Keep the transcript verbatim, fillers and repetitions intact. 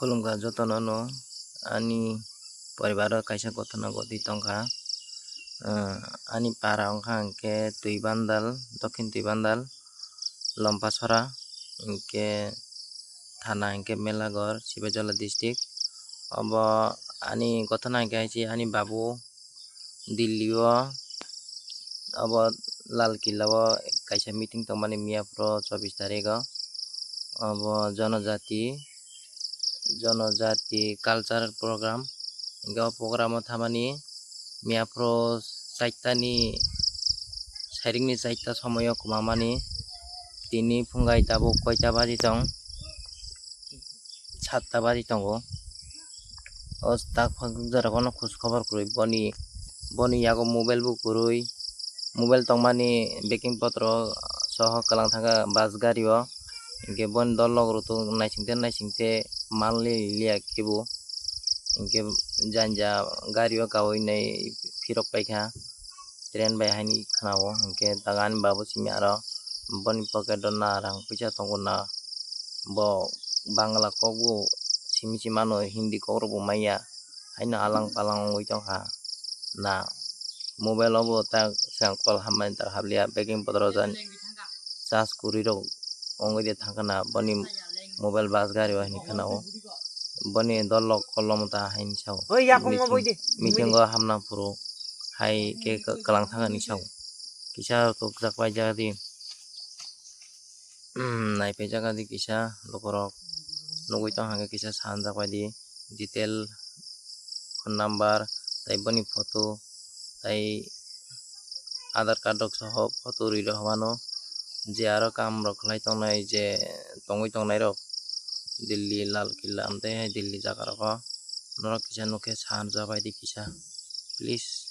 Khulumkha jotono no, ani poribar o kaisa ghotona ghotwi tongkha. Ah, ani para wngkha hwnkhe Twibandal, Dokhin Twibandal, Lompasora, hinkhe thana hinkhe Melagor, Sibaijala district. Obo ani ghotona hinkhe haise ani babu Delhi o, obo Lal Killa o kaisa meeting tongmani miya phuru chobbish tarik o. Obo jonojati, jonojati cultural program. Hinkhe o program o thamani miya phuru chaitani, sairingni chaita somoio kwmamani. Tini phungai tabuk koita baji tong? Satta baji tongo. O tak phak jora kono khoj khobor kwrwi boni, boni yago mobile bo kwrwi, mobile tongmani beking potro soho kwlang thangkha bus gari o, hinkhe boni dol lok rok naisingte naisingte manliliya kebo, hinkhe janja gari o kawi nai phirok paikha. Train bai haini khwnao, hinkhe daga ani babu simi aro boni pocket o na rang puisa tongo na, bo Bangla kok bo simi simi mano, Hindi kok rok bo manya, haino alang palang wngwi tongkha na. Mobile o bo tak swkang call hammani tak habliya, beking potro jan charge kwrwi rok wngwi de thangkha na, boni mobile bus gari o hinwi khwnao. Boni dol lok kolom ta haini sao. Oi, yakung o boi de. Meeting o hamna phuru hai khe kwlang thangani sao. Kisa kwkjak pai jagadi. Naipai jagadi kisa lukurok nugwi tong hangkhe kisa sanjak pai di. Detail phone number tai boni photo tai Aadhaar card rok soho photo rwi rw mano, je aro kam rok khlai tongnai, je tongwi tongnai rok Delhi Lal Killa amtwi hai Delhi jaga rogo norok kisa nukhe sanjak bai di kisa please.